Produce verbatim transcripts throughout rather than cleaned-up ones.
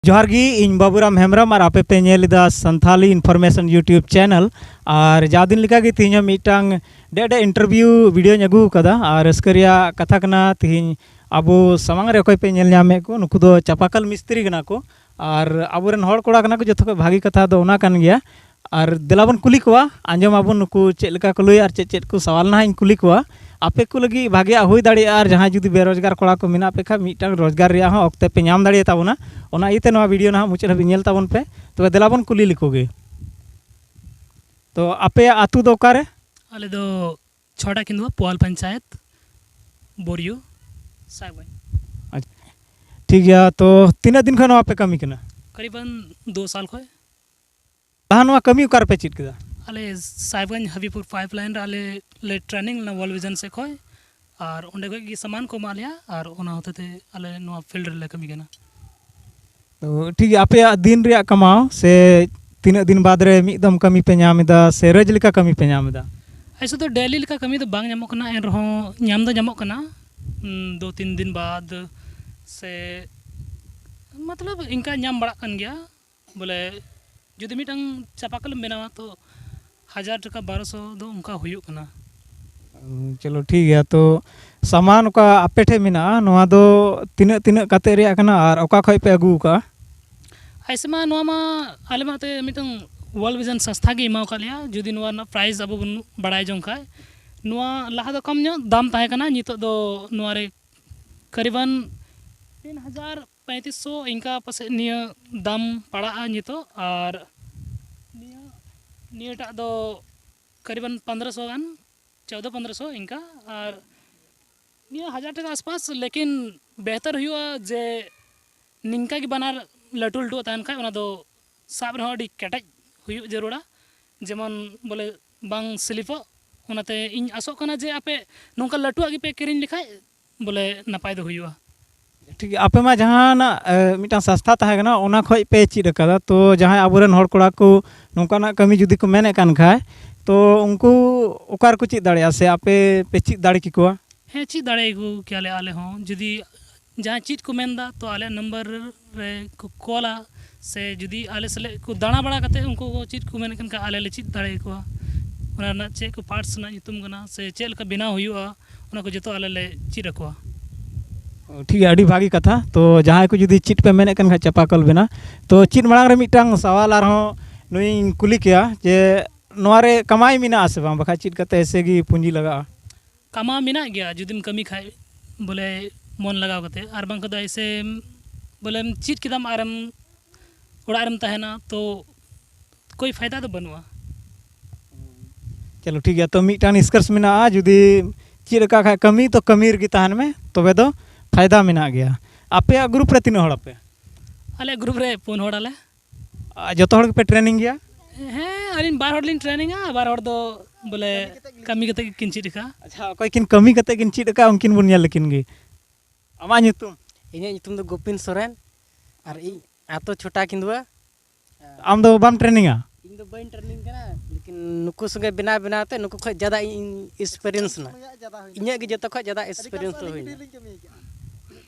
ᱡᱚᱦᱟᱨ ᱜᱮ, ᱤᱧ ᱵᱟᱵᱩᱨᱟᱢ ᱦᱮᱢᱵᱨᱚᱢ ᱟᱨ ᱟᱯᱮ ᱯᱮ ᱧᱮᱞ ᱮᱫᱟ ᱥᱟᱱᱛᱷᱟᱞᱤ ᱤᱱᱯᱷᱚᱨᱢᱮᱥᱚᱱ YouTube ᱪᱮᱱᱮᱞ᱾ ᱟᱨ ᱡᱟᱣ ᱫᱤᱱ ᱞᱮᱠᱟ ᱜᱮ ᱛᱮᱦᱮᱧ ᱦᱚᱸ ᱢᱤᱫᱴᱟᱝ ᱰᱮ ᱰᱮ ᱤᱱᱴᱟᱨᱵᱷᱤᱭᱩ ᱵᱷᱤᱰᱤᱭᱳᱧ ᱟᱹᱜᱩ ᱟᱠᱟᱫᱟ᱾ ᱟᱨ ᱨᱟᱹᱥᱠᱟᱹ ᱨᱮᱭᱟᱜ ᱠᱟᱛᱷᱟ ᱠᱟᱱᱟ, ᱛᱮᱦᱮᱧ ᱟᱵᱚ ᱥᱟᱢᱟᱝ ᱨᱮ ᱚᱠᱚᱭ ᱯᱮ ᱧᱮᱞ ᱧᱟᱢᱮᱫ ᱠᱚ, ᱱᱩᱠᱩ ᱫᱚ ᱪᱟᱯᱟᱠᱟᱞ ᱢᱤᱥᱛᱨᱤ ᱠᱟᱱᱟ ᱠᱚ᱾ ᱟᱨ ᱟᱵᱚᱨᱮᱱ ᱦᱚᱲ ᱠᱚᱲᱟ ᱠᱟᱱᱟ ᱠᱚ, ᱡᱚᱛᱚ ᱠᱷᱚᱱ ᱵᱷᱟᱹᱜᱤ ᱠᱟᱛᱷᱟ ᱫᱚ ᱚᱱᱟ ᱠᱟᱱ ᱜᱮᱭᱟ᱾ ᱟᱨ ᱫᱮᱞᱟ ᱵᱚᱱ ᱠᱩᱞᱤ ᱠᱚᱣᱟ, ᱟᱸᱡᱚᱢ ᱟᱵᱚᱱ ᱱᱩᱠᱩ ᱪᱮᱫ ᱞᱮᱠᱟ ᱠᱚ ᱞᱟᱹᱭᱟ ᱟᱨ ᱪᱮᱫ ᱪᱮᱫ ᱠᱚ ᱥᱟᱣᱟᱞ ᱱᱟᱦᱟᱜ ᱤᱧ ᱠᱩᱞᱤ ᱠᱚᱣᱟ᱾ ᱟᱯᱮ ᱠᱚ ᱞᱟᱹᱜᱤᱫ ᱵᱷᱟᱜᱮᱭᱟᱜ ᱦᱩᱭ ᱫᱟᱲᱮᱭᱟᱜᱼᱟ, ᱟᱨ ᱡᱟᱦᱟᱸᱭ ᱡᱩᱫᱤ ᱵᱮᱨᱳᱡᱽᱜᱟᱨ ᱠᱚᱲᱟ ᱠᱚ ᱢᱮᱱᱟᱜ ᱯᱮ ᱠᱷᱟᱱ, ᱢᱤᱫᱴᱟᱝ ᱨᱳᱡᱽᱜᱟᱨ ᱨᱮᱭᱟᱜ ᱦᱚᱸ ᱚᱠᱛᱮ ᱯᱮ ᱧᱟᱢ ᱫᱟᱲᱮᱭᱟᱛᱟ ᱵᱚᱱᱟ᱾ ᱚᱱᱟ ᱤᱭᱟᱹᱛᱮ ᱱᱚᱣᱟ ᱵᱷᱤᱰᱤᱭᱳ ᱱᱟᱦᱟᱜ ᱢᱩᱪᱟᱹᱫ ᱦᱟᱹᱵᱤᱡ ᱧᱮᱞ ᱛᱟᱵᱚᱱ ᱯᱮ᱾ ᱛᱚᱵᱮ ᱫᱮᱞᱟ ᱵᱚᱱ ᱠᱩᱞᱤ ᱞᱮᱠᱚ ᱜᱮ᱾ ᱛᱚ, ᱟᱯᱮᱭᱟᱜ ᱟᱹᱛᱩ ᱫᱚ ᱚᱠᱟᱨᱮ? ᱟᱞᱮ ᱫᱚ ᱪᱷᱚᱴᱟ ᱠᱤᱱᱫᱩᱣᱟ ᱯᱳᱣᱟᱞ ᱯᱚᱧᱪᱟᱭᱮᱛ, ᱵᱳᱨᱤᱭᱳ, ᱥᱟᱦᱮᱵᱽᱜᱚᱸᱡᱽ᱾ ᱟᱪᱪᱷᱟ, ᱴᱷᱤᱠ ᱜᱮᱭᱟ᱾ ᱛᱚ, ᱛᱤᱱᱟᱹᱜ ᱫᱤᱱ ᱠᱷᱚᱱ ᱱᱚᱣᱟ ᱯᱮ ᱠᱟᱹᱢᱤ ᱠᱟᱱᱟ? ᱠᱚᱨᱤᱵᱟᱱ ᱫᱩ ᱥᱟᱞ ᱠᱷᱚᱱ᱾ ᱞᱟᱦᱟ ᱱᱚᱣᱟ ᱠᱟᱹᱢᱤ ᱚᱠᱟ ᱨᱮᱯᱮ ᱪᱮᱫ ᱠᱮᱫᱟ? ᱟᱞᱮ ᱥᱟᱦᱮᱵᱽᱜᱚᱸᱡᱽ ᱦᱟᱵᱤᱵᱽᱯᱩᱨ ᱯᱟᱭᱤᱯ ᱞᱟᱭᱤᱱ ᱨᱮ ᱟᱞᱮ ᱞᱮ ᱴᱨᱮᱱᱤᱝ ᱞᱮᱱᱟ ᱣᱟᱨᱞᱰ ᱵᱷᱤᱡᱚᱱ ᱥᱮᱫ ᱠᱷᱚᱱ, ᱟᱨ ᱚᱸᱰᱮ ᱠᱷᱚᱱ ᱜᱮ ᱥᱟᱢᱟᱱ ᱠᱚ ᱮᱢᱟᱜ ᱞᱮᱭᱟ, ᱟᱨ ᱚᱱᱟ ᱦᱚᱛᱮ ᱛᱮ ᱟᱞᱮ ᱱᱚᱣᱟ ᱯᱷᱤᱞᱰ ᱨᱮᱞᱮ ᱠᱟᱹᱢᱤ ᱠᱟᱱᱟ᱾ ᱛᱚ, ᱴᱷᱤᱠ ᱜᱮᱭᱟ, ᱟᱯᱮᱭᱟᱜ ᱫᱤᱱ ᱨᱮᱭᱟᱜ ᱠᱟᱢᱟᱣ ᱥᱮ ᱛᱤᱱᱟᱹᱜ ᱫᱤᱱ ᱵᱟᱫᱽ ᱨᱮ ᱢᱤᱫ ᱫᱚᱢ ᱠᱟᱹᱢᱤ ᱯᱮ ᱧᱟᱢ ᱮᱫᱟ ᱥᱮ ᱨᱳᱡᱽ ᱞᱮᱠᱟ ᱠᱟᱹᱢᱤ ᱯᱮ ᱧᱟᱢ ᱮᱫᱟ? ᱮᱭᱥᱮ ᱫᱚ ᱰᱮᱞᱤ ᱞᱮᱠᱟ ᱠᱟᱹᱢᱤ ᱫᱚ ᱵᱟᱝ ᱧᱟᱢᱚᱜ ᱠᱟᱱᱟ, ᱮᱱ ᱨᱮᱦᱚᱸ ᱧᱟᱢ ᱫᱚ ᱧᱟᱢᱚᱜ ᱠᱟᱱᱟ, ᱩᱸ, ᱫᱩ ᱛᱤᱱ ᱫᱤᱱ ᱵᱟᱫᱽ ᱥᱮ, ᱢᱚᱛᱞᱚᱵ, ᱤᱱᱠᱟ ᱧᱟᱢ ᱵᱟᱲᱟᱜ ᱠᱟᱱ ᱜᱮᱭᱟ᱾ ᱵᱚᱞᱮ, ᱡᱩᱫᱤ ᱢᱤᱫᱴᱟᱝ ᱪᱟᱯᱟᱠᱚᱞᱮᱢ ᱵᱮᱱᱟᱣᱟ, ᱛᱚ ᱦᱟᱡᱟᱨ ᱴᱟᱠᱟ, ᱵᱟᱨᱚᱥᱚ ᱫᱚ ᱚᱱᱠᱟ ᱦᱩᱭᱩᱜ ᱠᱟᱱᱟ᱾ ᱩᱸ, ᱪᱚᱞᱚ, ᱴᱷᱤᱠ ᱜᱮᱭᱟ᱾ ᱛᱚ, ᱥᱟᱢᱟᱱ ᱚᱠᱟ ᱟᱯᱮ ᱴᱷᱮᱱ ᱢᱮᱱᱟᱜᱼᱟ, ᱱᱚᱣᱟ ᱫᱚ ᱛᱤᱱᱟᱹᱜ, ᱛᱤᱱᱟᱹᱜ ᱠᱟᱛᱮ ᱨᱮᱭᱟᱜ ᱠᱟᱱᱟ ᱟᱨ ᱚᱠᱟ ᱠᱷᱚᱱ ᱯᱮ ᱟᱹᱜᱩ ᱟᱠᱟᱫᱼᱟ? ᱮᱭᱥᱮ ᱢᱟ, ᱱᱚᱣᱟ ᱢᱟ ᱟᱞᱮ ᱢᱟ ᱮᱱᱛᱮᱫ ᱢᱤᱫᱴᱟᱝ ᱣᱟᱨᱞᱰ ᱵᱷᱤᱡᱚᱱ ᱥᱚᱝᱥᱛᱷᱟ ᱜᱮ ᱮᱢᱟᱣ ᱟᱠᱟᱫ ᱞᱮᱭᱟ᱾ ᱡᱩᱫᱤ ᱱᱚᱣᱟ ᱨᱮᱱᱟᱜ ᱯᱨᱟᱭᱤᱥ ᱟᱵᱚ ᱵᱚᱱ ᱵᱟᱲᱟᱭ ᱡᱚᱝ ᱠᱷᱟᱡ, ᱱᱚᱣᱟ ᱞᱟᱦᱟ ᱫᱚ ᱠᱚᱢ ᱧᱚᱜ ᱫᱟᱢ ᱛᱟᱦᱮᱸ ᱠᱟᱱᱟ, ᱱᱤᱛᱚᱜ ᱫᱚ ᱱᱚᱣᱟ ᱨᱮ ᱠᱟᱨᱤᱵᱟᱱ ᱛᱤᱱ ᱦᱟᱡᱟᱨ ᱯᱚᱸᱭᱛᱨᱤᱥ ᱥᱚ ᱤᱱᱠᱟ ᱯᱟᱥᱮᱡ ᱱᱤᱭᱟᱹ ᱫᱟᱢ ᱯᱟᱲᱟᱜᱼᱟ ᱱᱤᱛᱚᱜ᱾ ᱟᱨ ᱱᱤᱭᱟᱹ, ᱱᱤᱭᱟᱹᱴᱟᱜ ᱫᱚ ᱠᱟᱨᱤᱵᱟᱱ ᱯᱚᱱᱫᱽᱨᱚ ᱥᱚ ᱜᱟᱱ, ᱪᱳᱫᱽᱫᱚ ᱯᱚᱱᱫᱽᱨᱚ ᱥᱚ ᱤᱱᱠᱟ᱾ ᱟᱨ ᱱᱤᱭᱟᱹ ᱦᱟᱡᱟᱨ ᱴᱟᱠᱟ ᱟᱥᱯᱟᱥ, ᱞᱮᱠᱤᱱ ᱵᱮᱦᱛᱟᱨ ᱦᱩᱭᱩᱜᱼᱟ ᱡᱮ ᱱᱤᱝᱠᱟ ᱜᱮ ᱵᱟᱱᱟᱨ ᱞᱟᱹᱴᱩ ᱞᱟᱹᱴᱩᱣᱟᱜ ᱛᱟᱦᱮᱱ ᱠᱷᱟᱡ, ᱚᱱᱟ ᱫᱚ ᱥᱟᱵ ᱨᱮᱦᱚᱸ ᱟᱹᱰᱤ ᱠᱮᱴᱮᱡ ᱦᱩᱭᱩᱜ ᱡᱟᱹᱨᱩᱲᱟ, ᱡᱮᱢᱚᱱ ᱵᱚᱞᱮ ᱵᱟᱝ ᱥᱞᱤᱯᱚᱜ᱾ ᱚᱱᱟᱛᱮ ᱤᱧ ᱟᱥᱚᱜ ᱠᱟᱱᱟ ᱡᱮ ᱟᱯᱮ ᱱᱚᱝᱠᱟ ᱞᱟᱹᱴᱩᱣᱟᱜ ᱜᱮᱯᱮ ᱠᱤᱨᱤᱧ ᱞᱮᱠᱷᱟᱡ ᱵᱚᱞᱮ ᱱᱟᱯᱟᱭ ᱫᱚ ᱦᱩᱭᱩᱜᱼᱟ᱾ ᱴᱷᱤᱠ ᱜᱮᱭᱟ, ᱟᱯᱮ ᱢᱟ ᱡᱟᱦᱟᱱᱟᱜ, ᱮ, ᱢᱤᱫᱴᱟᱝ ᱥᱚᱝᱥᱛᱷᱟ ᱛᱟᱦᱮᱸ ᱠᱟᱱᱟ, ᱚᱱᱟ ᱠᱷᱚᱡ ᱯᱮ ᱪᱮᱫ ᱟᱠᱟᱫᱟ᱾ ᱛᱚ, ᱡᱟᱦᱟᱸᱭ ᱟᱵᱚᱨᱮᱱ ᱦᱚᱲ ᱠᱚᱲᱟ ᱠᱚ ᱱᱚᱝᱠᱟᱱᱟᱜ ᱠᱟᱹᱢᱤ ᱡᱩᱫᱤ ᱠᱚ ᱢᱮᱱᱮᱫ ᱠᱟᱱ ᱠᱷᱟᱡ, ᱛᱚ, ᱩᱱᱠᱩ ᱚᱠᱟ ᱨᱮᱠᱚ ᱪᱮᱫ ᱫᱟᱲᱮᱭᱟᱜᱼᱟ ᱥᱮ ᱟᱯᱮ ᱯᱮ ᱪᱮᱫ ᱫᱟᱲᱮ ᱠᱮᱠᱚᱣᱟ? ᱦᱮᱸ, ᱪᱮᱫ ᱫᱟᱲᱮᱭᱟᱠᱚ ᱠᱮᱭᱟᱞᱮ ᱟᱞᱮ ᱦᱚᱸ, ᱡᱩᱫᱤ ᱡᱟᱦᱟᱸᱭ ᱪᱮᱫ ᱠᱚ ᱢᱮᱱᱫᱟ, ᱛᱚ ᱟᱞᱮ ᱱᱟᱢᱵᱟᱨ ᱨᱮ ᱠᱚ ᱠᱚᱞᱟ, ᱥᱮ ᱡᱩᱫᱤ ᱟᱞᱮ ᱥᱟᱞᱟᱜ ᱠᱚ ᱫᱟᱬᱟ ᱵᱟᱲᱟ ᱠᱟᱛᱮ ᱩᱱᱠᱩ ᱠᱚ ᱪᱮᱫ ᱠᱚ ᱢᱮᱱᱮᱫ ᱠᱟᱱ ᱠᱷᱟᱱ, ᱟᱞᱮ ᱞᱮ ᱪᱮᱫ ᱫᱟᱲᱮᱭᱟᱠᱚᱣᱟ᱾ ᱚᱱᱟ ᱨᱮᱱᱟᱜ ᱪᱮᱫ ᱠᱚ ᱯᱟᱨᱴᱥ ᱨᱮᱱᱟᱜ ᱧᱩᱛᱩᱢ ᱠᱟᱱᱟ, ᱥᱮ ᱪᱮᱫ ᱞᱮᱠᱟ ᱵᱮᱱᱟᱣ ᱦᱩᱭᱩᱜᱼᱟ, ᱚᱱᱟ ᱠᱚ ᱡᱚᱛᱚ ᱟᱞᱮ ᱞᱮ ᱪᱮᱫ ᱟᱠᱚᱣᱟ᱾ ᱴᱷᱤᱠ ᱜᱮᱭᱟ, ᱟᱹᱰᱤ ᱵᱷᱟᱹᱜᱤ ᱠᱟᱛᱷᱟ᱾ ᱛᱚ ᱡᱟᱦᱟᱸᱭ ᱠᱚ ᱡᱩᱫᱤ ᱪᱮᱫ ᱯᱮ ᱢᱮᱱᱮᱫ ᱠᱟᱱ ᱠᱷᱟᱱ, ᱪᱟᱯᱟᱠᱚᱞ ᱵᱮᱱᱟ᱾ ᱛᱚ ᱪᱮᱫ ᱢᱟᱲᱟᱝ ᱨᱮ ᱢᱤᱫᱴᱟᱝ ᱥᱟᱣᱟᱞ ᱟᱨᱦᱚᱸ ᱱᱩᱭᱤᱧ ᱠᱩᱞᱤ ᱠᱮᱭᱟ ᱡᱮ, ᱱᱚᱣᱟ ᱨᱮ ᱠᱟᱢᱟᱭ ᱢᱮᱱᱟᱜᱼᱟ ᱥᱮ ᱵᱟᱝ? ᱵᱟᱠᱷᱟᱡ ᱪᱮᱫ ᱠᱟᱛᱮ ᱮᱥᱮ ᱜᱮ ᱯᱩᱸᱡᱤ ᱞᱟᱜᱟᱜᱼᱟ? ᱠᱟᱢᱟᱣ ᱢᱮᱱᱟᱜ ᱜᱮᱭᱟ, ᱡᱩᱫᱤᱢ ᱠᱟᱹᱢᱤ ᱠᱷᱟᱡ, ᱵᱚᱞᱮ, ᱢᱚᱱ ᱞᱟᱜᱟᱣ ᱠᱟᱛᱮ, ᱟᱨ ᱵᱟᱝᱠᱷᱟᱱ ᱫᱚ ᱮᱭᱥᱮ ᱵᱚᱞᱮᱢ ᱪᱮᱫ ᱠᱮᱫᱟᱢ ᱟᱨᱮᱢ ᱚᱲᱟᱜ ᱨᱮᱢ ᱛᱟᱦᱮᱱᱟ, ᱛᱚ ᱠᱳᱭ ᱯᱷᱟᱭᱫᱟ ᱫᱚ ᱵᱟᱹᱱᱩᱜᱼᱟ᱾ ᱪᱚᱞᱚ ᱴᱷᱤᱠ ᱜᱮᱭᱟ, ᱛᱚ ᱢᱤᱫᱴᱟᱝ ᱱᱤᱥᱠᱚᱨᱥ ᱢᱮᱱᱟᱜᱼᱟ, ᱡᱩᱫᱤ ᱪᱮᱫ ᱞᱮᱠᱟ ᱠᱷᱟᱡ ᱠᱟᱹᱢᱤ, ᱛᱚ ᱠᱟᱹᱢᱤ ᱨᱮᱜᱮ ᱛᱟᱦᱮᱱ ᱢᱮ, ᱛᱚᱵᱮ ᱫᱚ ᱯᱷᱟᱭᱫᱟ ᱢᱮᱱᱟᱜ ᱜᱮᱭᱟ᱾ ᱟᱯᱮᱭᱟᱜ ᱜᱨᱩᱯ ᱨᱮ ᱛᱤᱱᱟᱹᱜ ᱦᱚᱲ ᱟᱯᱮ? ᱟᱞᱮ ᱜᱨᱩᱯ ᱨᱮ ᱯᱩᱱ ᱦᱚᱲ ᱟᱞᱮ᱾ ᱟᱨ ᱡᱚᱛᱚ ᱦᱚᱲ ᱜᱮᱯᱮ ᱴᱨᱮᱱᱤᱝ ᱜᱮᱭᱟ? ᱦᱮᱸ, ᱟᱹᱞᱤᱧ ᱵᱟᱨ ᱦᱚᱲ ᱞᱤᱧ ᱴᱨᱮᱱᱤᱝᱟ, ᱵᱟᱨ ᱦᱚᱲ ᱫᱚ ᱵᱚᱞᱮ ᱠᱟᱹᱢᱤ ᱠᱟᱛᱮ ᱜᱮᱠᱤᱱ ᱪᱮᱫ ᱟᱠᱟᱫᱼᱟ᱾ ᱟᱪᱪᱷᱟ, ᱚᱠᱚᱭ ᱠᱤᱱ ᱠᱟᱹᱢᱤ ᱠᱟᱛᱮ ᱠᱤᱱ ᱪᱮᱫ ᱟᱠᱟᱫᱼᱟ, ᱩᱱᱠᱤᱱ ᱵᱚᱱ ᱧᱮᱞ ᱞᱮᱠᱤᱱ ᱜᱮ᱾ ᱟᱢᱟᱜ ᱧᱩᱛᱩᱢ? ᱤᱧᱟᱹᱜ ᱧᱩᱛᱩᱢ ᱫᱚ ᱜᱳᱯᱤᱱ ᱥᱚᱨᱮᱱ, ᱟᱨ ᱤᱧ ᱟᱛᱳ ᱪᱷᱳᱴᱟ ᱠᱤᱱᱫᱩᱣᱟ᱾ ᱟᱢ ᱫᱚ ᱵᱟᱢ ᱴᱨᱮᱱᱤᱝᱟ? ᱤᱧ ᱫᱚ ᱵᱟᱹᱧ ᱴᱨᱮᱱᱤᱝ ᱠᱟᱱᱟ, ᱞᱮᱠᱤᱱ ᱱᱩᱠᱩ ᱥᱚᱸᱜᱮ ᱵᱮᱱᱟᱣ ᱵᱮᱱᱟᱣ ᱛᱮ ᱱᱩᱠᱩ ᱠᱷᱚᱡ ᱡᱟᱫᱟ ᱤᱧ ᱮᱠᱥᱯᱮᱨᱤᱭᱮᱱᱥ ᱮᱱᱟ᱾ ᱤᱧᱟᱹᱜ ᱜᱮ ᱡᱚᱛᱚ ᱠᱷᱚᱡ ᱡᱟᱫᱟ ᱮᱠᱥᱯᱮᱨᱤᱭᱮᱱᱥ ᱫᱚ ᱦᱩᱭᱱᱟ᱾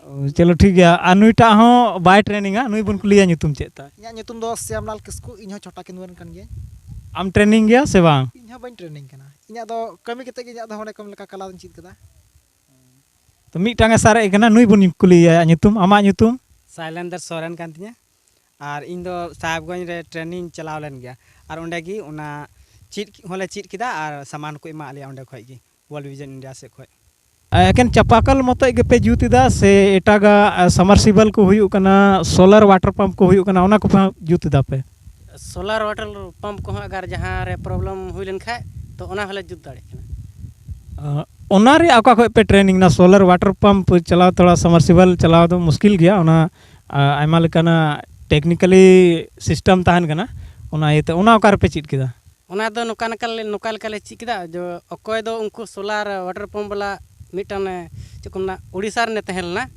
ᱚ, ᱪᱚᱞᱚ ᱴᱷᱤᱠ ᱜᱮᱭᱟ᱾ ᱟᱨ ᱱᱩᱭᱴᱟᱜ ᱦᱚᱸ ᱵᱟᱭ ᱴᱨᱮᱱᱤᱝᱟ, ᱱᱩᱭ ᱵᱚᱱ ᱠᱩᱞᱤᱭᱟ ᱧᱩᱛᱩᱢ ᱪᱮᱫ ᱛᱟᱭ? ᱤᱧᱟᱹᱜ ᱧᱩᱛᱩᱢ ᱫᱚ ᱥᱭᱟᱢᱞᱟᱞ ᱠᱤᱥᱠᱩ, ᱤᱧ ᱦᱚᱸ ᱪᱷᱳᱴᱟ ᱠᱤᱱᱫᱩᱣᱟ ᱨᱮᱱ ᱠᱟᱱ ᱜᱤᱭᱟᱹᱧ᱾ ᱟᱢ ᱴᱨᱮᱱᱤᱝ ᱜᱮᱭᱟ ᱥᱮ ᱵᱟᱝ? ᱤᱧ ᱦᱚᱸ ᱵᱟᱹᱧ ᱴᱨᱮᱱᱤᱝ ᱠᱟᱱᱟ, ᱤᱧᱟᱹᱜ ᱫᱚ ᱠᱟᱹᱢᱤ ᱠᱟᱛᱮ ᱜᱮ ᱤᱧᱟᱹᱜ ᱫᱚ ᱦᱚᱲᱮ ᱠᱟᱹᱢᱤ ᱞᱮᱠᱟ ᱠᱟᱞᱟ ᱫᱚᱧ ᱪᱮᱫ ᱠᱟᱫᱟ᱾ ᱛᱚ ᱢᱤᱫᱴᱟᱝ ᱮ ᱥᱟᱨᱮᱡ ᱠᱟᱱᱟ, ᱱᱩᱭ ᱵᱚᱱ ᱠᱩᱞᱤᱭᱮᱭᱟ ᱧᱩᱛᱩᱢ᱾ ᱟᱢᱟᱜ ᱧᱩᱛᱩᱢ? ᱥᱟᱭᱞᱮᱱᱫᱨ ᱥᱚᱨᱮᱱ ᱠᱟᱱ ᱛᱤᱧᱟᱹ᱾ ᱟᱨ ᱤᱧ ᱫᱚ ᱥᱟᱦᱮᱵᱽᱜᱚᱸᱡᱽ ᱨᱮ ᱴᱨᱮᱱᱤᱝ ᱪᱟᱞᱟᱣ ᱞᱮᱱ ᱜᱮᱭᱟ, ᱟᱨ ᱚᱸᱰᱮ ᱜᱮ ᱚᱱᱟ ᱪᱮᱫ ᱦᱚᱸᱞᱮ ᱪᱮᱫ ᱠᱮᱫᱟ ᱟᱨ ᱥᱟᱢᱟᱱ ᱠᱚ ᱮᱢᱟᱜ ᱞᱮᱭᱟ ᱚᱸᱰᱮ ᱠᱷᱚᱡ ᱜᱮ, ᱣᱟᱨᱞᱰ ᱵᱷᱤᱡᱚᱱ ᱤᱱᱰᱤᱭᱟ ᱥᱮᱫ ᱠᱷᱚᱡ᱾ ᱮᱠᱮᱱ ᱪᱟᱯᱟᱠᱚᱞ ᱢᱚᱛᱚᱡ ᱜᱮᱯᱮ ᱡᱩᱛ ᱮᱫᱟ ᱥᱮ ᱮᱴᱟᱜᱟᱜ, ᱟ, ᱥᱟᱢᱟᱨᱥᱤᱵᱚᱞ ᱠᱚ ᱦᱩᱭᱩᱜ ᱠᱟᱱᱟ, ᱥᱳᱞᱟᱨ ᱣᱟᱴᱟᱨ ᱯᱟᱢᱯ ᱠᱚ ᱦᱩᱭᱩᱜ ᱠᱟᱱᱟ, ᱚᱱᱟ ᱠᱚᱯᱮ ᱡᱩᱛ ᱮᱫᱟ ᱯᱮ? ᱥᱳᱞᱟᱨ ᱣᱟᱴᱟᱨ ᱯᱟᱢᱯ ᱠᱚᱦᱚᱸ ᱟᱜᱟᱨ ᱡᱟᱦᱟᱸ ᱨᱮ ᱯᱨᱚᱵᱞᱮᱢ ᱦᱩᱭ ᱞᱮᱱ ᱠᱷᱟᱡ, ᱛᱚ ᱚᱱᱟ ᱦᱚᱸᱞᱮ ᱡᱩᱛ ᱫᱟᱲᱮᱭᱟᱜ ᱠᱟᱱᱟ᱾ ᱟ, ᱚᱱᱟ ᱨᱮ ᱚᱠᱟ ᱠᱷᱚᱡ ᱯᱮ ᱴᱨᱮᱱᱤᱝ ᱮᱱᱟ? ᱥᱳᱞᱟᱨ ᱣᱟᱴᱟᱨ ᱯᱟᱢᱯ ᱪᱟᱞᱟᱣ, ᱛᱷᱚᱲᱟ ᱥᱟᱢᱟᱨᱥᱤᱵᱚᱞ ᱪᱟᱞᱟᱣ ᱫᱚ ᱢᱩᱥᱠᱤᱞ ᱜᱮᱭᱟ, ᱚᱱᱟ, ᱟ, ᱟᱭᱢᱟ ᱞᱮᱠᱟᱱᱟᱜ ᱴᱮᱠᱱᱤᱠᱟᱞᱤ ᱥᱤᱥᱴᱮᱢ ᱛᱟᱦᱮᱱ ᱠᱟᱱᱟ, ᱚᱱᱟ ᱤᱭᱟᱹᱛᱮ᱾ ᱚᱱᱟ ᱚᱠᱟ ᱨᱮᱯᱮ ᱪᱮᱫ ᱠᱮᱫᱟ? ᱚᱱᱟ ᱫᱚ ᱱᱚᱝᱠᱟ, ᱱᱚᱝᱠᱟ ᱞᱮ, ᱱᱚᱝᱠᱟ ᱞᱮᱠᱟ ᱞᱮ ᱪᱮᱫ ᱠᱮᱫᱟ, ᱡᱮ ᱚᱠᱚᱭ ᱫᱚ ᱩᱱᱠᱩ ᱥᱳᱞᱟᱨ ᱣᱟᱴᱟᱨ ᱯᱟᱢᱯ ᱵᱟᱞᱟ ᱢᱤᱫᱴᱟᱝ, ᱮ, ᱪᱮᱫ ᱠᱚ ᱢᱮᱱᱟ, ᱳᱰᱤᱥᱟ ᱨᱮᱱᱮ ᱛᱟᱦᱮᱸ ᱞᱮᱱᱟ᱾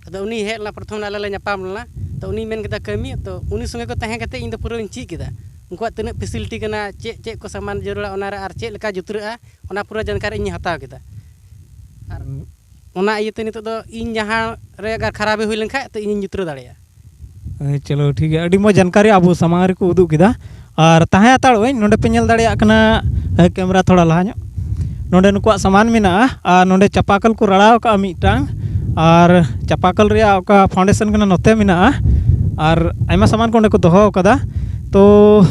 ᱟᱫᱚ ᱩᱱᱤ ᱦᱮᱡ ᱞᱮᱱᱟ, ᱯᱨᱚᱛᱷᱚᱢ ᱨᱮ ᱟᱞᱮ ᱞᱮ ᱧᱟᱯᱟᱢ ᱞᱮᱱᱟ᱾ ᱛᱚ ᱩᱱᱤ ᱢᱮᱱ ᱠᱮᱫᱟ ᱠᱟᱹᱢᱤ, ᱛᱚ ᱩᱱᱤ ᱥᱚᱸᱜᱮ ᱠᱚ ᱛᱟᱦᱮᱸ ᱠᱟᱛᱮ ᱤᱧ ᱫᱚ ᱯᱩᱨᱟᱹᱧ ᱪᱮᱫ ᱠᱮᱫᱟ᱾ ᱩᱱᱠᱩᱣᱟᱜ ᱛᱤᱱᱟᱹᱜ ᱯᱷᱮᱥᱤᱞᱤᱴᱤ ᱠᱟᱱᱟ, ᱪᱮᱫ ᱪᱮᱫ ᱠᱚ ᱥᱟᱢᱟᱱ ᱡᱟᱹᱨᱩᱲᱟ ᱚᱱᱟ ᱨᱮ, ᱟᱨ ᱪᱮᱫ ᱞᱮᱠᱟ ᱡᱩᱛᱨᱟᱹᱜᱼᱟ, ᱚᱱᱟ ᱯᱩᱨᱟᱹ ᱡᱟᱱᱠᱟᱨᱤ ᱤᱧ ᱦᱟᱛᱟᱣ ᱠᱮᱫᱟ᱾ ᱟᱨ ᱚᱱᱟ ᱤᱭᱟᱹᱛᱮ ᱱᱤᱛᱚᱜ ᱫᱚ ᱤᱧ ᱡᱟᱦᱟᱸ ᱨᱮ ᱟᱜᱟᱨ ᱠᱷᱟᱨᱟᱯ ᱮ ᱦᱩᱭ ᱞᱮᱱᱠᱷᱟᱡ, ᱛᱚ ᱤᱧᱤᱧ ᱡᱩᱛᱨᱟᱹᱣ ᱫᱟᱲᱮᱭᱟᱜᱼᱟ᱾ ᱦᱮᱸ, ᱪᱚᱞᱚ, ᱴᱷᱤᱠ ᱜᱮᱭᱟ, ᱟᱹᱰᱤ ᱢᱚᱡᱽ ᱡᱟᱱᱠᱟᱨᱤ ᱟᱵᱚ ᱥᱟᱢᱟᱝ ᱨᱮᱠᱚ ᱩᱫᱩᱜ ᱠᱮᱫᱟ᱾ ᱟᱨ ᱛᱟᱦᱮᱸ ᱦᱟᱛᱟᱲᱚᱜ ᱟᱹᱧ, ᱱᱚᱰᱮ ᱯᱮ ᱧᱮᱞ ᱫᱟᱲᱮᱭᱟᱜ ᱠᱟᱱᱟ, ᱮ, ᱠᱮᱢᱨᱟ ᱛᱷᱚᱲᱟ ᱞᱟᱦᱟ ᱧᱚᱜ, ᱱᱚᱰᱮ ᱱᱩᱠᱩᱣᱟᱜ ᱥᱟᱢᱟᱱ ᱢᱮᱱᱟᱜᱼᱟ᱾ ᱟᱨ ᱱᱚᱰᱮ ᱪᱟᱯᱟᱠᱚᱞ ᱠᱚ ᱨᱟᱲᱟᱣ ᱠᱟᱜᱼᱟ ᱢᱤᱫᱴᱟᱝ, ᱟᱨ ᱪᱟᱯᱟᱠᱚᱞ ᱨᱮᱭᱟᱜ ᱚᱠᱟ ᱯᱷᱟᱣᱩᱱᱰᱮᱥᱚᱱ ᱠᱟᱱᱟ ᱱᱚᱛᱮ ᱢᱮᱱᱟᱜᱼᱟ, ᱟᱨ ᱟᱭᱢᱟ ᱥᱟᱢᱟᱱ ᱠᱚ ᱚᱸᱰᱮ ᱠᱚ ᱫᱚᱦᱚ ᱟᱠᱟᱫᱟ᱾ ᱛᱚ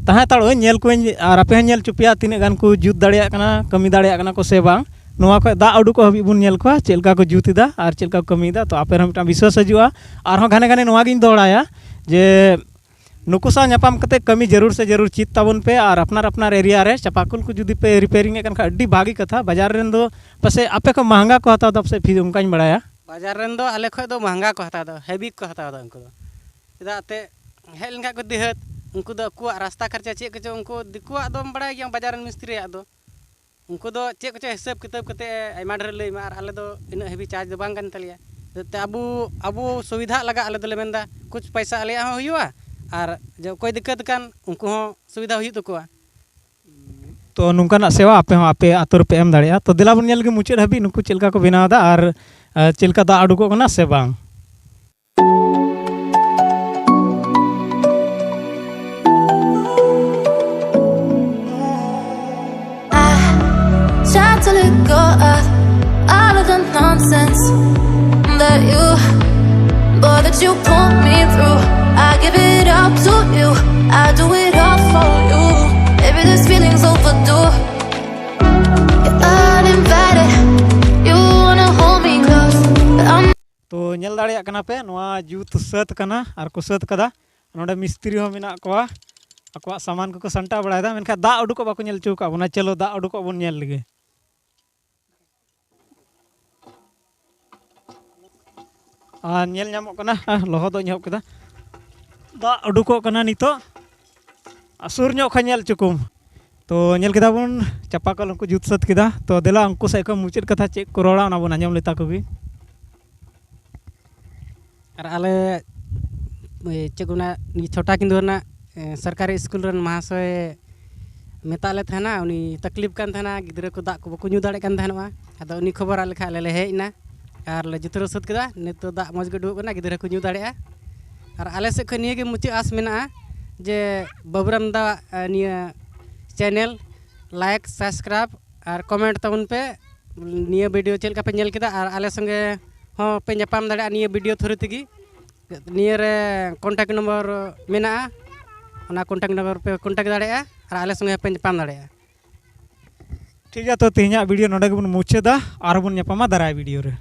ᱛᱟᱦᱮᱸ ᱦᱟᱛᱟᱲᱚᱜ ᱟᱹᱧ, ᱧᱮᱞ ᱠᱚᱣᱟᱹᱧ ᱟᱨ ᱟᱯᱮ ᱦᱚᱸ ᱧᱮᱞ ᱦᱚᱪᱚ ᱯᱮᱭᱟ ᱛᱤᱱᱟᱹᱜ ᱜᱟᱱ ᱠᱚ ᱡᱩᱛ ᱫᱟᱲᱮᱭᱟᱜ ᱠᱟᱱᱟ, ᱠᱟᱹᱢᱤ ᱫᱟᱲᱮᱭᱟᱜ ᱠᱟᱱᱟ ᱠᱚ ᱥᱮ ᱵᱟᱝ᱾ ᱱᱚᱣᱟ ᱠᱷᱚᱡ ᱫᱟᱜ ᱩᱰᱩᱠᱚᱜ ᱦᱟᱹᱵᱤᱡ ᱵᱚᱱ ᱧᱮᱞ ᱠᱚᱣᱟ ᱪᱮᱫ ᱞᱮᱠᱟ ᱠᱚ ᱡᱩᱛ ᱮᱫᱟ ᱟᱨ ᱪᱮᱫ ᱞᱮᱠᱟ ᱠᱚ ᱠᱟᱹᱢᱤᱭᱮᱫᱟ᱾ ᱛᱚ ᱟᱯᱮ ᱨᱮᱦᱚᱸ ᱢᱤᱫᱴᱟᱝ ᱵᱤᱥᱣᱟᱥ ᱦᱤᱡᱩᱜᱼᱟ᱾ ᱟᱨᱦᱚᱸ ᱜᱷᱟᱱᱮ ᱜᱷᱟᱱᱮ ᱱᱚᱣᱟ ᱜᱤᱧ ᱫᱚᱦᱲᱟᱭᱟ ᱡᱮ ᱱᱩᱠᱩ ᱥᱟᱶ ᱧᱟᱯᱟᱢ ᱠᱟᱛᱮ ᱠᱟᱹᱢᱤ ᱡᱟᱹᱨᱩᱲ ᱥᱮ ᱡᱟᱹᱨᱩᱲ ᱪᱮᱫ ᱛᱟᱵᱚᱱ ᱯᱮ, ᱟᱨ ᱟᱯᱱᱟᱨ ᱟᱯᱱᱟᱨ ᱮᱨᱤᱭᱟ ᱨᱮ ᱪᱟᱯᱟᱠᱚᱞ ᱠᱚ ᱡᱩᱫᱤ ᱯᱮ ᱨᱤᱯᱮᱭᱟᱨᱤᱝ ᱮᱫ ᱠᱟᱱ ᱠᱷᱟᱱ ᱟᱹᱰᱤ ᱵᱷᱟᱹᱜᱤ ᱠᱟᱛᱷᱟ᱾ ᱵᱟᱡᱟᱨ ᱨᱮᱱ ᱫᱚ ᱯᱟᱥᱮᱡ ᱟᱯᱮ ᱠᱷᱚᱱ ᱢᱟᱦᱟᱝᱜᱟ ᱠᱚ ᱦᱟᱛᱟᱣ ᱮᱫᱟ, ᱯᱟᱥᱮᱡ ᱯᱷᱤ ᱚᱱᱠᱟᱧ ᱵᱟᱲᱟᱭᱟ᱾ ᱵᱟᱡᱟᱨ ᱨᱮᱱ ᱫᱚ ᱟᱞᱮ ᱠᱷᱚᱡ ᱫᱚ ᱢᱟᱦᱟᱝᱜᱟ ᱠᱚ ᱦᱟᱛᱟᱣ ᱮᱫᱟ, ᱦᱮᱵᱤ ᱠᱚ ᱦᱟᱛᱟᱣ ᱮᱫᱟ ᱩᱱᱠᱩ ᱫᱚ᱾ ᱪᱮᱫᱟᱜ ᱮᱱᱛᱮᱫ ᱦᱮᱡ ᱞᱮᱱᱠᱷᱟᱡ ᱠᱚ ᱫᱤᱦᱟᱹᱛ, ᱩᱱᱠᱩ ᱫᱚ ᱟᱠᱚᱣᱟᱜ ᱨᱟᱥᱛᱟ ᱠᱷᱚᱨᱪᱟ ᱪᱮᱫ ᱠᱚᱪᱚ, ᱩᱱᱠᱩ ᱫᱤᱠᱩᱣᱟᱜ ᱫᱚᱢ ᱵᱟᱲᱟᱭ ᱜᱮᱭᱟ ᱵᱟᱡᱟᱨ ᱨᱮᱱ ᱢᱤᱥᱛᱨᱤᱭᱟᱜ ᱫᱚ᱾ ᱩᱱᱠᱩ ᱫᱚ ᱪᱮᱫ ᱠᱚᱪᱚ ᱦᱤᱥᱟᱹᱵ ᱠᱤᱛᱟᱹᱵ ᱠᱟᱛᱮ ᱟᱭᱢᱟ ᱰᱷᱮᱨ ᱞᱟᱹᱭ ᱟᱢᱟ, ᱟᱨ ᱟᱞᱮ ᱫᱚ ᱤᱱᱟᱹᱜ ᱦᱮᱵᱤ ᱪᱟᱨᱡᱽ ᱫᱚ ᱵᱟᱝ ᱠᱟᱱ ᱛᱟᱞᱮᱭᱟ᱾ ᱡᱟᱛᱮ ᱟᱵᱚ, ᱟᱵᱚ ᱥᱩᱵᱤᱫᱷᱟᱜ ᱞᱟᱜᱟᱜ ᱟᱞᱮ ᱫᱚᱞᱮ ᱢᱮᱱᱫᱟ, ᱠᱩᱪ ᱯᱚᱭᱥᱟ ᱟᱞᱮᱭᱟᱜ ᱦᱚᱸ ᱦᱩᱭᱩᱜᱼᱟ, ᱟᱨ ᱡᱮ ᱚᱠᱚᱭ ᱫᱤᱠᱠᱟᱹᱛ ᱟᱠᱟᱱ ᱩᱱᱠᱩ ᱦᱚᱸ ᱥᱩᱵᱤᱫᱷᱟ ᱦᱩᱭᱩᱜ ᱛᱟᱠᱚᱣᱟ᱾ ᱛᱚ ᱱᱚᱝᱠᱟᱱᱟᱜ ᱥᱮᱵᱟ ᱟᱯᱮ ᱦᱚᱸ ᱟᱯᱮ ᱟᱛᱳ ᱨᱮᱯᱮ ᱮᱢ ᱫᱟᱲᱮᱭᱟᱜᱼᱟ᱾ ᱛᱚ ᱫᱮᱞᱟ ᱵᱚᱱ ᱧᱮᱞ ᱞᱮᱜᱮ ᱢᱩᱪᱟᱹᱫ ᱦᱟᱹᱵᱤᱡ ᱱᱩᱠᱩ ᱪᱮᱫ ᱞᱮᱠᱟ ᱠᱚ ᱵᱮᱱᱟᱣ ᱮᱫᱟ ᱟᱨ, ᱟᱨ ᱪᱮᱫ ᱞᱮᱠᱟ ᱫᱟᱜ ᱩᱰᱩᱠᱚᱜ ᱠᱟᱱᱟ ᱥᱮ ᱵᱟᱝ᱾ I tried to let go of all of the nonsense that you, boy, that you put me through. I give it up to you. I do it all for you. Maybe this feeling's overdue. You're uninvited. You wanna hold me close, but I'm ᱛᱚ ᱧᱮᱞ ᱫᱟᱲᱮᱭᱟᱜ ᱠᱟᱱᱟ ᱯᱮ, ᱱᱚᱣᱟ ᱡᱩᱛ ᱥᱟᱹᱛ ᱠᱟᱱᱟ ᱟᱨ ᱠᱚ ᱥᱟᱹᱛ ᱠᱟᱫᱟ᱾ ᱱᱚᱰᱮ ᱢᱤᱥᱛᱨᱤ ᱦᱚᱸ ᱢᱮᱱᱟᱜ ᱠᱚᱣᱟ, ᱟᱠᱚᱣᱟᱜ ᱥᱟᱢᱟᱱ ᱠᱚᱠᱚ ᱥᱟᱢᱴᱟᱣ ᱵᱟᱲᱟᱭᱮᱫᱟ, ᱢᱮᱱᱠᱷᱟᱱ ᱫᱟᱜ ᱩᱰᱩᱠᱚᱜ ᱵᱟᱠᱚ ᱧᱮᱞ ᱦᱚᱪᱚ ᱟᱠᱟᱫ ᱵᱚᱱᱟ᱾ ᱪᱚᱞᱚ ᱫᱟᱜ ᱩᱰᱩᱠᱚᱜ ᱵᱚᱱ ᱧᱮᱞ ᱞᱮᱜᱮ᱾ ᱟᱨ ᱧᱮᱞ ᱧᱟᱢᱚᱜ ᱠᱟᱱᱟ, ᱞᱚᱦᱚᱫᱚᱜ ᱤᱧ ᱮᱦᱚᱵ ᱠᱮᱫᱟ, ᱫᱟᱜ ᱩᱰᱩᱠᱚᱜ ᱠᱟᱱᱟ ᱱᱤᱛᱚᱜ᱾ ᱟᱨ ᱥᱩᱨ ᱧᱚᱜ ᱠᱷᱚᱱ ᱧᱮᱞ ᱦᱚᱪᱚ ᱠᱚᱢ᱾ ᱛᱚ ᱧᱮᱞ ᱠᱮᱫᱟ ᱵᱚᱱ ᱪᱟᱯᱟᱠᱚᱞ ᱦᱚᱸᱠᱚ ᱡᱩᱛ ᱥᱟᱹᱛ ᱠᱮᱫᱟ᱾ ᱛᱚ ᱫᱮᱞᱟ ᱩᱱᱠᱩ ᱥᱮᱫ ᱠᱷᱚᱱ ᱢᱩᱪᱟᱹᱫ ᱠᱟᱛᱷᱟ ᱪᱮᱫ ᱠᱚ ᱨᱚᱲᱟ ᱚᱱᱟ ᱵᱚᱱ ᱟᱸᱡᱚᱢ ᱞᱮᱛᱟ ᱠᱚᱜᱮ᱾ ᱟᱨ ᱟᱞᱮ ᱮ, ᱪᱮᱫ ᱠᱚ ᱢᱮᱱᱟ, ᱱᱤᱭᱟᱹ ᱪᱷᱚᱴᱟ ᱠᱤᱱᱫᱩ ᱨᱮᱱᱟᱜ ᱮ, ᱥᱚᱨᱠᱟᱨᱤ ᱥᱠᱩᱞ ᱨᱮᱱ ᱢᱟᱦᱟᱥᱚᱭ ᱢᱮᱛᱟᱜ ᱞᱮ ᱛᱟᱦᱮᱱᱟ, ᱩᱱᱤ ᱛᱟᱠᱞᱤᱯ ᱠᱟᱱ ᱛᱟᱦᱮᱱᱟ, ᱜᱤᱫᱽᱨᱟᱹ ᱠᱚ ᱫᱟᱜ ᱠᱚ ᱵᱟᱠᱚ ᱧᱩ ᱫᱟᱲᱮᱭᱟᱜ ᱠᱟᱱ ᱛᱟᱦᱮᱱᱚᱜᱼᱟ᱾ ᱟᱫᱚ ᱩᱱᱤ ᱠᱷᱚᱵᱚᱨ ᱟᱞᱮ ᱠᱷᱟᱡ ᱟᱞᱮ ᱞᱮ ᱦᱮᱡ ᱮᱱᱟ ᱟᱨ ᱞᱮ ᱡᱩᱛᱨᱟᱹᱣ ᱥᱟᱹᱛ ᱠᱮᱫᱟ᱾ ᱱᱤᱛᱚᱜ ᱫᱟᱜ ᱢᱚᱡᱽ ᱜᱮ ᱩᱰᱩᱠᱚᱜ ᱠᱟᱱᱟ, ᱜᱤᱫᱽᱨᱟᱹ ᱠᱚ ᱧᱩ ᱫᱟᱲᱮᱭᱟᱜᱼᱟ᱾ ᱟᱨ ᱟᱞᱮ ᱥᱮᱫ ᱠᱷᱚᱱ ᱱᱤᱭᱟᱹ ᱜᱮ ᱢᱩᱪᱟᱹᱫ ᱟᱸᱥ ᱢᱮᱱᱟᱜᱼᱟ ᱡᱮ ᱵᱟᱹᱵᱩᱨᱟᱢ ᱫᱟ, ᱮ, ᱱᱤᱭᱟᱹ ᱪᱮᱱᱮᱞ ᱞᱟᱭᱤᱠ, ᱥᱟᱵᱥᱠᱨᱟᱭᱤᱵ ᱟᱨ ᱠᱚᱢᱮᱱᱴ ᱛᱟᱵᱚᱱ ᱯᱮ᱾ ᱱᱤᱭᱟᱹ ᱵᱷᱤᱰᱤᱭᱳ ᱪᱮᱫ ᱞᱮᱠᱟ ᱯᱮ ᱧᱮᱞ ᱠᱮᱫᱟ ᱟᱨ ᱟᱞᱮ ᱥᱚᱸᱜᱮ ᱦᱚᱸ ᱯᱮ ᱧᱟᱯᱟᱢ ᱫᱟᱲᱮᱭᱟᱜᱼᱟ ᱱᱤᱭᱟᱹ ᱵᱷᱤᱰᱤᱭᱳ ᱛᱷᱨᱩ ᱛᱮᱜᱮ᱾ ᱱᱤᱭᱟᱹ ᱨᱮ ᱠᱚᱱᱴᱟᱠᱴ ᱱᱚᱢᱵᱚᱨ ᱢᱮᱱᱟᱜᱼᱟ, ᱚᱱᱟ ᱠᱚᱱᱴᱟᱠᱴ ᱱᱚᱢᱵᱚᱨ ᱯᱮ ᱠᱚᱱᱴᱟᱠᱴ ᱫᱟᱲᱮᱭᱟᱜᱼᱟ ᱟᱨ ᱟᱞᱮ ᱥᱚᱸᱜᱮ ᱦᱚᱸ ᱯᱮ ᱧᱟᱯᱟᱢ ᱫᱟᱲᱮᱭᱟᱜᱼᱟ᱾ ᱴᱷᱤᱠ ᱜᱮᱭᱟ, ᱛᱚ ᱛᱮᱦᱮᱧᱟᱜ ᱵᱷᱤᱰᱤᱭᱳ ᱱᱚᱰᱮ ᱜᱮᱵᱚᱱ ᱢᱩᱪᱟᱹᱫᱟ, ᱟᱨᱦᱚᱸ ᱵᱚᱱ ᱧᱟᱯᱟᱢᱟ ᱫᱟᱨᱟᱭ ᱵᱷᱤᱰᱤᱭᱳ ᱨᱮ᱾